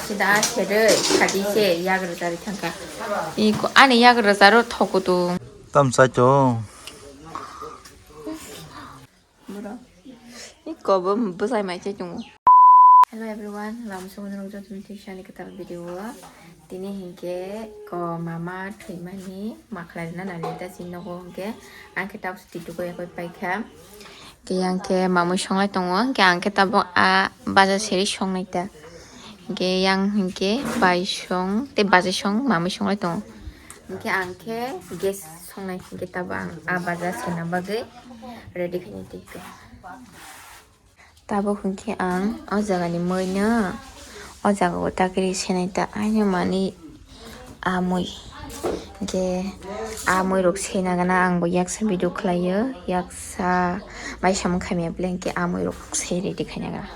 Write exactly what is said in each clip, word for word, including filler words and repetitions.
Sida a seroi, sadi se yagra jari thangka. Iko ani yagra jaro thokutung. Tam sai to. Bro. Iko bo bwsai mai se chungo. Hello everyone, lam song nang jotun thik sani katal video. Tini hinke ko mama thwimani makhlai na nani ta sin nogo hinke ang khe tabuk twi tuku yakoi paikha. Ke yang khe mamui songlai tongo, ke ang khe tabuk a baja seri songnai ta. Ke yang hinke bai song, te baja song, mamui songlai tongo. Hinke ang khe gas songnai, hinke tabuk ang a baja sena bagwi ready khainai twi. Tabuk hwnkhe ang o jagani mui no o jagao takiri senai ta, aino mani a mui. Hwnkhe a mui rok sena gana ang bo yaksa video khlaio, yaksa bai samung khaimya bele hwnkhe a mui rok se ready khaina gana.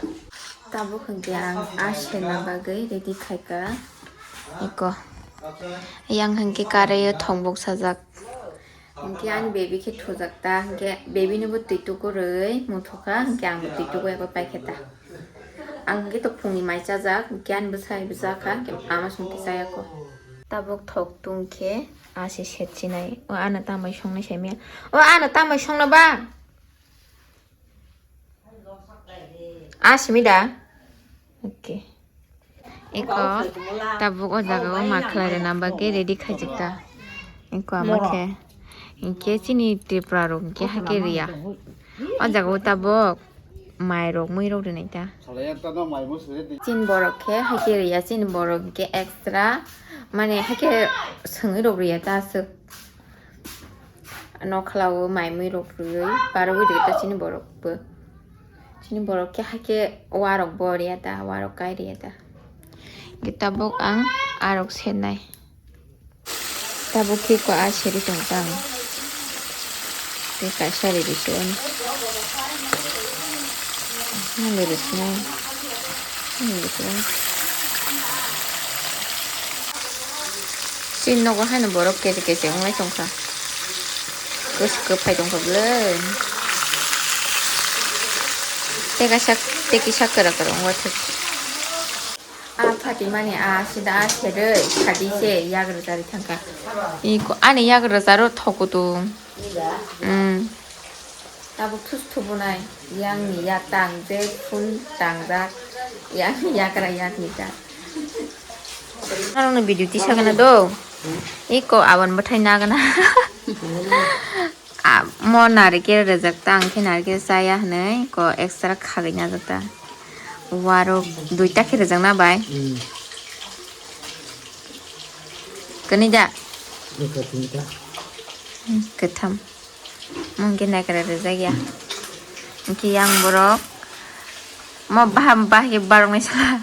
Tabuk hwnkhe ang a sena bagwi ready khaika. Eko yang hwnkhe karaio thongbok sajak. Hwnkhe ani baby khe thujak ta, hwnkhe baby ni bo twi tukurwi muthukha, hwnkhe ang bo twi tuku eko paikhe ta. Ang hwnkhe to phungni mai chajak, hwnkhe ani bwsai bo chakha, hwnkhe ama songkhe chayako. Tabuk thok tungkhe a se set chinai. O ano tambai songnai saimanya. O ano tambai songna ba? A simi da? Okay. Eko tabuk o jaga o ma khlai rwna bagwi ready khaijak ta. Eko ama khe. Hinkhe chini Tripura rok hinkhe hakhe riya. O jaga o tabuk mai rok mui rok rwnai ta. Chini borok khe hakhe riya, chini borok hinkhe extra mane hakhe swngwi rok riya ta aswk. Nokhlao mai mui rok rwui barogwi rwui ta chini borok bo. Chini borok khe hakhe warok bo riya ta, warok kai riya ta. Hwnkhe tabuk ang arok sernai. Tabuk khe ko a seri tong ta ang. Tei kaisa ready se ani. Ani ready se nai. Ani ready se nai. Chini nogo haino borok kesi kesi wnglai tongkha. Kwswk kwphai tongkha bwle. Tei kaisa, tei kisa kwrak kwrak wngwi thwk. A phatimani a sida a serwi sadi se yagra jari thangkha. Iko ani yagra jaro thokutung. Mm. Tabuk thus thubunai, yangni yak tang je phun tangjak, yangni yakra yakni ta. Norokno video tisagana do. Iko aban bwthai nagana. A, mo narikel rwjak ta, ang khe narikel chaya hwnwi ko extra khagwi najak ta. Warok duita khe rwjakna bai. Kani da? Iko tinta. Hmm, kwtham. Mungkin naikara rwjak ya. Hwnkhe yang borok mo baham bahai baroknai sala.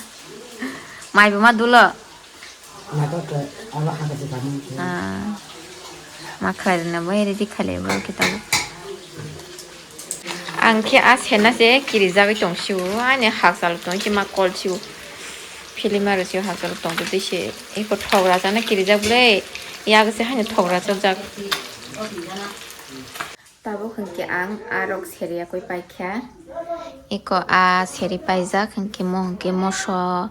Mai bo ma dulo. Naikara khe abo hakhe se kami. Ah. Ma khlai rwna bai ready khlai borok khe tabuk. Ang khe a sena se kirijagwi tong sio. Ani hakchal tong khe ma kol sio. Film aro se hakchalo tongtwtwi se eko thok rachana kirijak bwle, yago se haino thok rachajak. Tabuk hwnkhe ang arok seri yakwi paikha. Eko a seri paijak hwnkhe mo hwnkhe moso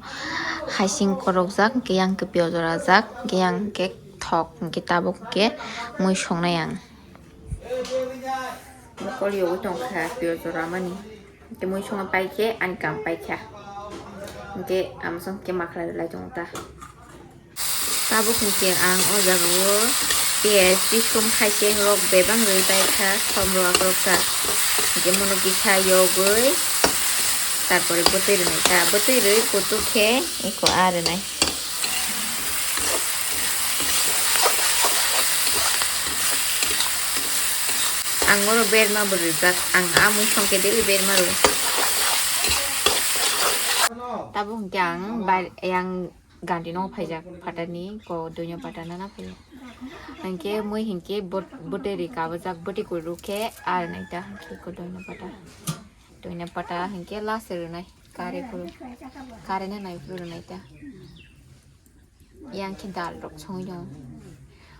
haising korokjak, hwnkhe yang hwnkhe piyaj rajak, hwnkhe yang hwnkhe thok, hwnkhe tabuk hwnkhe mui songnai ang. Bokol yogwi tongkha piyaj ramani. Hwnkhe mui songma paikhe ani kam paikha. Hwnkhe amoso hwnkhe makhlai rwlai tongo ta. Tabuk hwnkhe ang o jagao piyaj, bisum, haiseng rok bebak rwui paikha, som rok rokha. Hwnkhe mono kisa yogwi, tarpore bwtwi rwnai ta. Bwtwi rwui kutuk khe eko a rwnai. Ang oro berma bo rijak, ang a mui songkhe daily berma rw. Tabuk hwnkhe ang bai-, yang gandhi no phaijak, phatarni ko doino pata nana phaiya. Hwnkhe mui hwnkhe bot-, bwtwi ri kabajak, bwtwi kwrwi khe ar naita hwnkhe ko doino pata. Doino pata hwnkhe last rwnai, kare phuru, kare nanai phuru rwnai ta. Yang khe dal rok songwi tongo.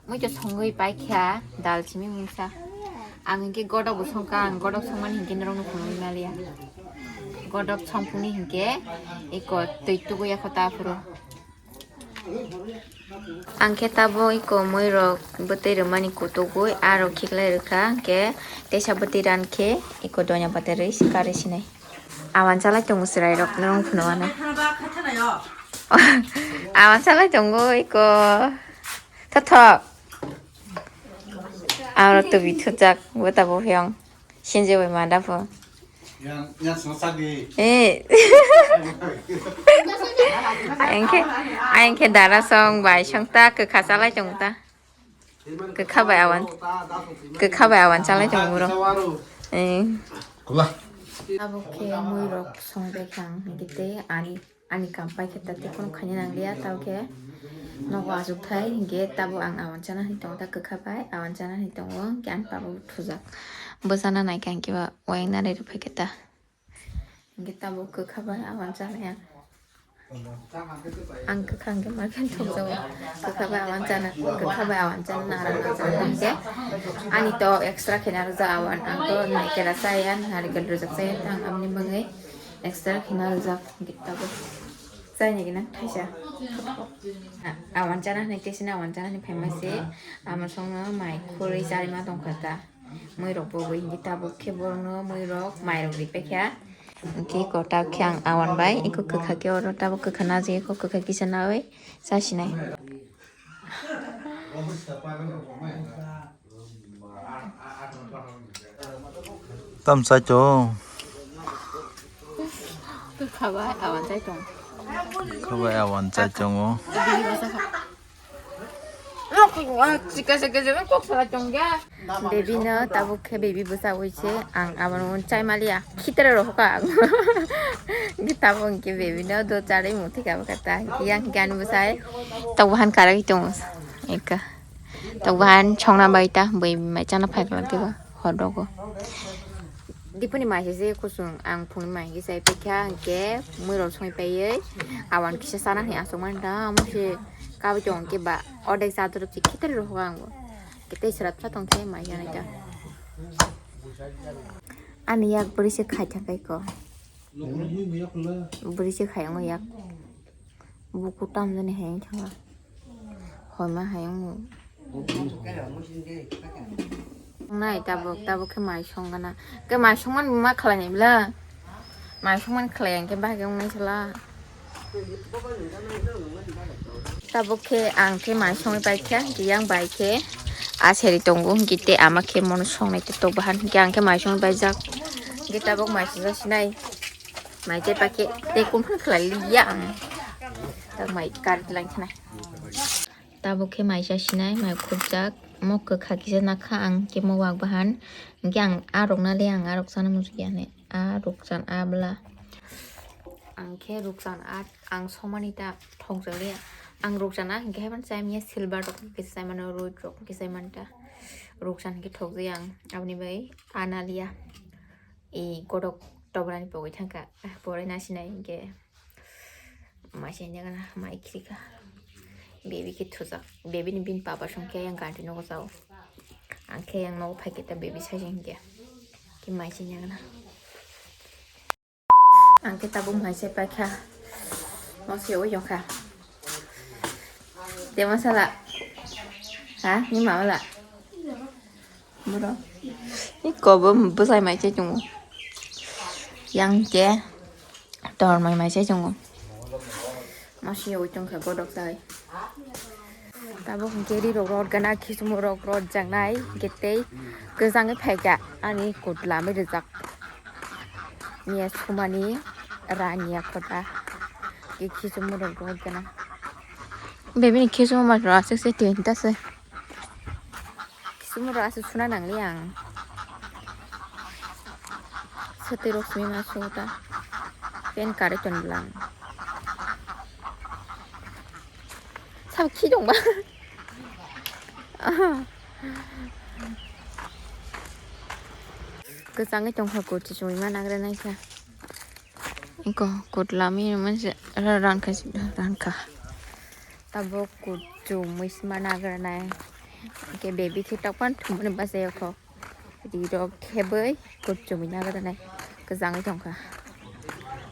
Mui to songwi paikha dal simi mungsa. Ang hinkhe godok bo songkha, ang godok songmani hinkhe norokno phunugwi maliya. Godok songphungni hinkhe eko twi tugwi yakho ta phuru. Ang khe tabuk iko mui rok bwtwi rwmani kutugwi aro khiklai rwkha, hwnkhe teisa bwtwi ran khe iko doina batarwi karwi sinai. Awan chalai tongo chwrai rok, nwng phunuknai. Awan chalai tongo iko. Thothok. Aro tubi thujak bo tabuk phyung. Sinje bai manda pho. Yang, yang song sagi. Eh. Ang khe, ang khe dara song bai song ta kwkha chalai tong ta. Kwkha bai awan. Kwkha bai awan chalai tong bro. Eh. Kula. Abo khe mui rok song bai khang hingke te ani Ani kam pai khe ta tei phano khaina nang liya, tamo khe nogo achuk thai, hinkhe tabuk ang awan chana hinwi tongo, ta kwkha bai awan chana hinwi tongo, hinkhe ani papa bo thujak. Bo chana nai khe hinkhe ba wayang nani rw phai khe ta. Hinkhe tabuk kwkha bai awan chana ya. Ang kwkha hinkhe ma khe thokjago. Kwkha bai awan chana, kwkha bai awan chana nara nang chana hinkhe ani to extra khe narwkjak awan, ang to naikera chaya, narikal rwjak chaya, ang aboni bagwi extra khe narwkjak. Tabuk chaina gwnang thaisa. Awan chana hinwi tei sini awan chana hinwi phaima se. Ama songno mai khurui charima tongkha ta. Mui rok pogwi hinwi tabuk khe borokno mui rok mai rok ripai kha. Hinkhe iko tabuk khe ang awan bai iko kwkha khe oro tabuk kwkha naji iko kwkha kisa nawi chasinai. Tam sai to. Khabai awan chai tong. Khabai awan chai tongo. Chika chika chika kok sala tong ya. Baby no tabuk khe baby bwsa ui se ang abono chai maliya khitre rohoka ang. Tabuk ke baby no do chari muthi ka bwkha ta yang ke ani bwsai tabuk han karak tongo eka. Tok bahan songna bai ta bui mai chana phai kala tei ba hor rogo. Dipuni mai se kusung ang phungni mai se sai paikha hwnkhe mui rok songwi paiwi awan kisa chana hinwi aswk mani ta omo se kabui tong khe ba odek cha dorop se khitre rohor ang bo tei sra tha tong khe mai yanai ta ani yak bwrwi se khai thang kai ko bwrwi se khai wngo yak. Buku tamjani hai wngkha. Hoi ma hai wngkha. Nai tabuk, tabuk khe mai songana. Khe mai songmani ma khlai nai bla. Mai songmani khlai ang khe bahai wng nai sala. Tabuk khe ang khe mai songwi pai kha, yang bai khe. A seri tongo hwnkhe tei ama khe mono songnai tei tok bahan hwnkhe ang khe mai songwi paijak. Hwnkhe tabuk mai songja sinai. Mai chai pakhe tei kumphang khlai liya ang. Tak mai kar lang khnai. Tabuk khe mai cha sinai, mai khukjak. Mo kwkha kisa nakha ang khe mo wak bahan. Hwnkhe ang a rok na le ang a rok chana muchukya ne. A rok chan a bla. Ang khe rok chan a ang somani ta thong chang le. Ang rok chana hwnkhe haiban chai manya silver rok kisa chai mano, roid rok kisa chai manta. Rok chan khe thok jai ang aboni bai a na liya. I godok tobrani pogwi thangkha, ah, porai nasinai hinkhe mai sainai gana mai khirikha. Baby khe thujak, baby ni bini papa songkhe yang ganti nogo chao. Ang khe yang nogo phaikhe ta baby saising hinkhe. Khe mai sainai gana. Ang khe tabuk mai sai paikha. Mosiyoi yongkha. Te masala. Ha? Ni mama la? Bro. Iko bo bwsai mai se chungo. Yang ke tor mai mai se chungo. Masi yoi tong kha godok sai. Tabuk hwnkhe ri rok rot gana khichmo rok rot jaknai hwnkhe tei kwchangwi phaikha ani kutla mai rijak. Miya sumani raniya khota. Ke khichmo rok rot gana. Bebini khichmo ma rok aswk se tinta se. Kisumoro aswk suna nangli ang. Swtwi rok simi ma sugo ta. Pen kari ton bwlang. Sabo khi dong ba. Kwchangwi tongkha kurti chumui ma nagra naikha. Iko kutla mi manse rankha rankha. Tabuk kuchumui sima nagranai. Ke baby khe tokpan thumani bachai okho. Ri rok khe bai kuchumui nagranai. Kwchangwi tongkha.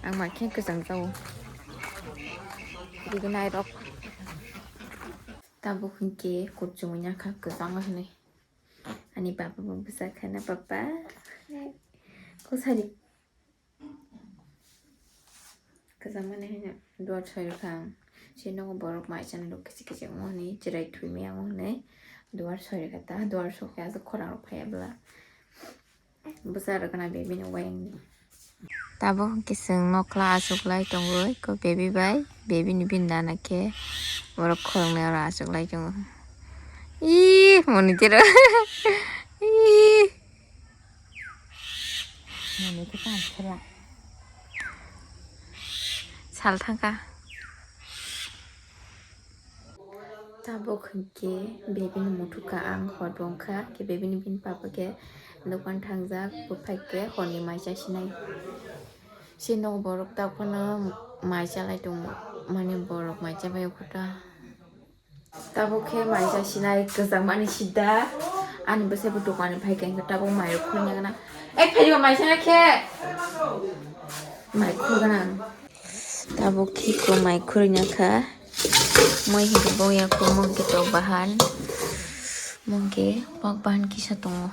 Ang ma khe kwchang jao. Ri nai rok. Tabuk hinkhe kuchumui nakha kwchangma hinwi. Ani papa bo bwsa khana papa. Kosari. Kwchangmani hwnwi duar soi rwkha ang. Se nogo borok mai chana rok kichik kichik wng hwnwi chwrai thwimaya wng hwnwi duar soi rwkha ta. Duar sokhe aswk khorang rok phaiya bwla. Bwsa rwkha na baby ni wayang ni. Tabuk hwnkhe chwng nokla achuklai tongo eko baby bai, baby ni bini nana khe borok khoroknwi oro achuklai tongo. Ih, moni tiro. Ih. Moni khe tang khela. Sal thangkha. Tabuk hinkhe baby ni muthukha ang hor bo wngkha, khe baby ni bini papa khe dokan thangjak, bwphai khe horni mai chasinai. Se nogo borok takhwno mai chalai tongo, mani borok mai chabai kho ta. Tabuk khe mai chasinai kwchangmani sida, ani bwsai bo dokan ni phaikha hinkhe tabuk mai rok khulna gana. Ek phaidi ba mai chana khe mai khulgana. Tabuk khe ko mai khurina kha. Moi hinkhe bongya ko, mungkhe tok bahan. Mungkhe pok bahan kisa tongo.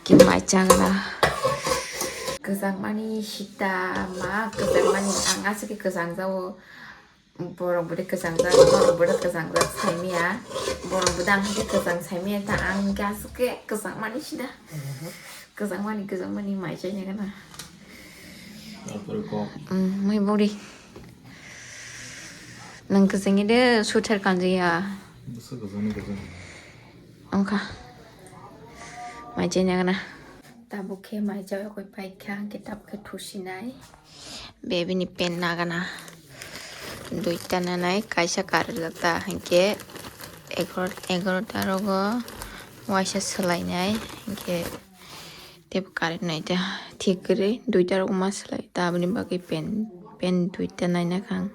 Khe mai chagra. Kwchangmani sita ma kwchangmani ang aswk khe kwchang jao. Borok bwdhe kwchangjak, borok bwdhe kwchangjak saimaya. Borok bwdhe ang khe kwchang saimaya ta, ang khe aswk khe kwchangmani sida. Kwchangmani, kwchangmani mai chaina gana. Tapore kok. Mui bori. Nang kwchangni de sweater kanjaya. Bwswk kwchangni kwchang. Wngkha. Mai chaina gana. Tabuk khe mai chawi koi paikha, hwnkhe tabuk khe thusinai. Baby ni pen nagana. Duita nanai, kaisa karijak ta, hwnkhe egaroh-, egaroh ta rogo waisa swlainai, hwnkhe teibo karinai ta thik kwrwi, duita rogo ma swlai ta, aboni bagwi pen, pen duita naina kha ang.